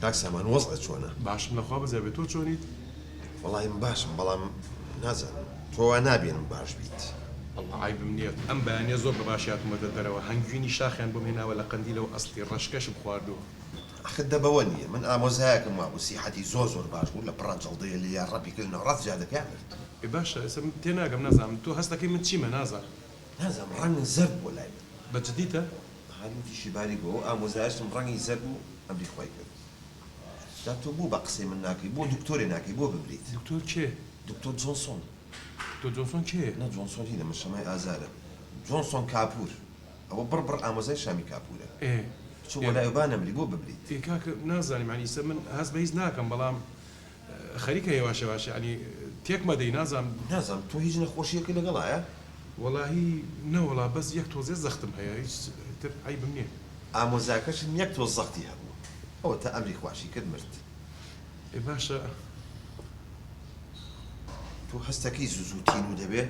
کاک سامان وەزعت چۆنە؟ باشم لەخوا بەزیا بێت تۆ چۆنیت؟ وەڵاهی من باشم بەڵام نازانم تۆ وا نابینم باش بیت. وەڵا عەیبم نیە ئەم بەیانیە زۆر بە باشی هاتومەتە دەرەوە هەنگوینی شاخیان بۆم هێناوە لە قەندیلەوە ئەسڵی ڕەشکەشم خواردووە. ئەخر دە بەوە نیە من ئامۆزایەکم وابوو سیحەتی زۆر زۆر باش بوو لە پڕا جەڵدەیە لێیا ڕەپی کرد ناوڕاست جادەکەیا مرد. ئێ باشە ئێستا من تێناگەم نازانم تۆ هەست دەکەی من چیمە نازانم. نازانم ڕەنگت زەرد بووە لای من. بە جدیتە؟ ئەها لوتیشی باریک بوو ئەو ئامۆزایەشم ڕەنگی زەرد بوو ئەمری خوای کرد. جا تۆ بۆ بە قسەی من ناکەی بۆ دکتۆرێ ناکەی بۆ بمریت. دکتۆر کێ؟ دکتۆر جۆنسۆن. دکتۆر جۆنسۆن کێیە؟ نا جۆنسۆن هینە من شەمای ئازارە جۆنسۆن کاپوور ئەوە بڕ بڕ ئامۆزای شامی کاپوورە ئێ بچۆ بۆ لای ئەو با نەمری بۆ بمریت. ئێ کاکە نازانم یانی ئیسە من هەست بە هیچ ناکەم بەڵام خەریکە هێواش هێواش یانی تێک مەدەی نازانم. نازانم تۆ هیچ نەخۆشیەکت لەگەڵایە؟ وەڵاهی نەوەڵا بەس یەک تۆزێ زەختم هەیە هیچ تر عەیبم نیە. ئامۆزاکەشم یەک تۆز زەختی هەبوو ئەوەتا ئەمری خواشی کرد مرد. ئێ باشە. تۆ هەستەکەی زوو زوو تینوو دەبێ؟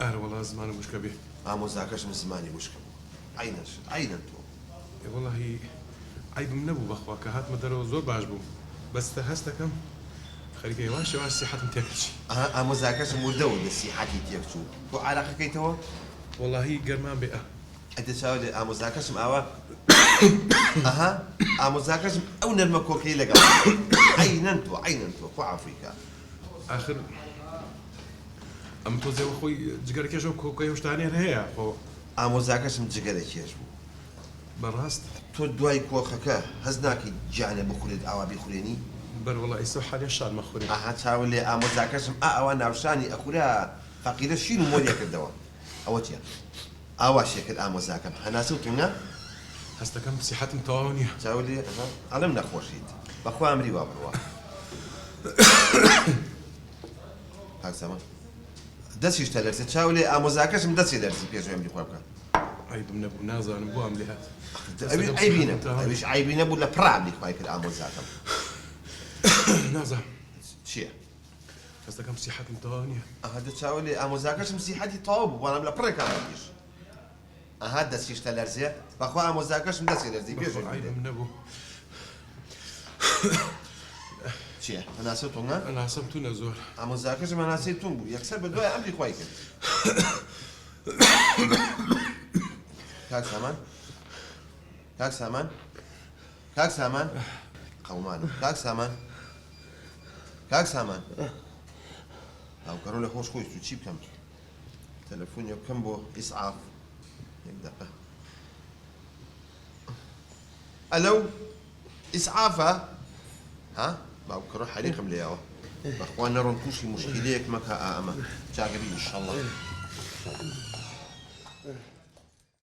ئەرەوەڵا زمانم وشکە بێ. ئامۆزاکەشم زمانی وشکە بوو عەینەن شت عەینەن تۆ. ئێ وەڵاهی عەیبم نەبوو بەخوا کە هاتمە دەرەوە زۆر باش بووم بەس تە هەستەکەم خەریکە هێواش هێواش سیحەتم تێک ئەچی. ئەها ئامۆزاکەشم وردە وردە سیحەتی تێک چوو تۆ عارەقەکەیتەوە؟ وەڵاهی گەرمام بێ ئە. ئەدە چاو لێ ئامۆزاکەشم ئاوا ئەها ئامۆزاکەشم ئەو نەرمە کۆکەی لەگەڵ عەینەن تۆ عەینەن تۆ خوا عەفوی کا. ئاخر ئەم تۆزێ خۆی جگەرە کێشە و کۆکەی و شتانەی هەر هەیە خۆ. ئامۆزاکەشم جگەرە کێش بوو. بەڕاست؟ تۆ دوای کۆخەکە هەست ناکەی گیانێ بخورێت ئاوا بیخورێنی؟ بەروەڵا ئیستا حالیا شانم ئەخورێ. ئەها چاو لێ ئامۆزاکەشم ئا ئەوا ناوشانی ئەخورا فەقیرە شین و مۆری ئەکردەوە ئەوە چیە ئاواشی ئەکرد ئامۆزاکەم هەناسە و تونگە؟ هەستەکەم سیحەتم تەواو نیە. چاو لێ ئەها ئەڵێم نەخۆشیت بەخوا ئەمری وا بڕوا. کاک سامان دەستیش تەلەرزێ چاو لێ ئامۆزاکەشم دەستی لەرزی پێش ئەوەی ئەمری خوا بکا. عەیبم نەبوو نازانم بۆ ئەم لێ هات. ئەویش عەیبی نەبوو ئەویش عەیبی نەبوو لە پڕا ئەمری خوای کرد ئامۆزاکەم. نازانم. چییە؟ هەست دەکەم سیحەتم تەواو نییە. ئەها دە چاو لێ ئامۆزاکەشم سیحەتی تەواو بوو بەڵام لە پڕێکا مردیش. ئەها دەستیش تەلەرزێ بەخوا ئامۆزاکەشم دەستی لەرزی پێش بەخوا عەیبم نەبوو. چییە هەناسە تونگە؟ هەناسەم تونە زۆر. ئامۆزاکەشم هەناسەی تونگ بوو یەکسەر بە دوای ئەمری خوای کرد. کاک سامان کاک سامان کاک سامان قەومانم کاک سامان کاک سامان هاوکەڕۆ لە خۆش خۆی چوو چی بکەم تەلەفۆنێ بکەم بۆ ئیسعاف یەک دەقە ئەلەو ئیسعافە ها باوکەڕۆ حەریقم لێیەوە بەخوا نەڕۆن تووشی مشکیلەیەک مەکە ئا ئەمە چاکەبی ئینشەڵڵا.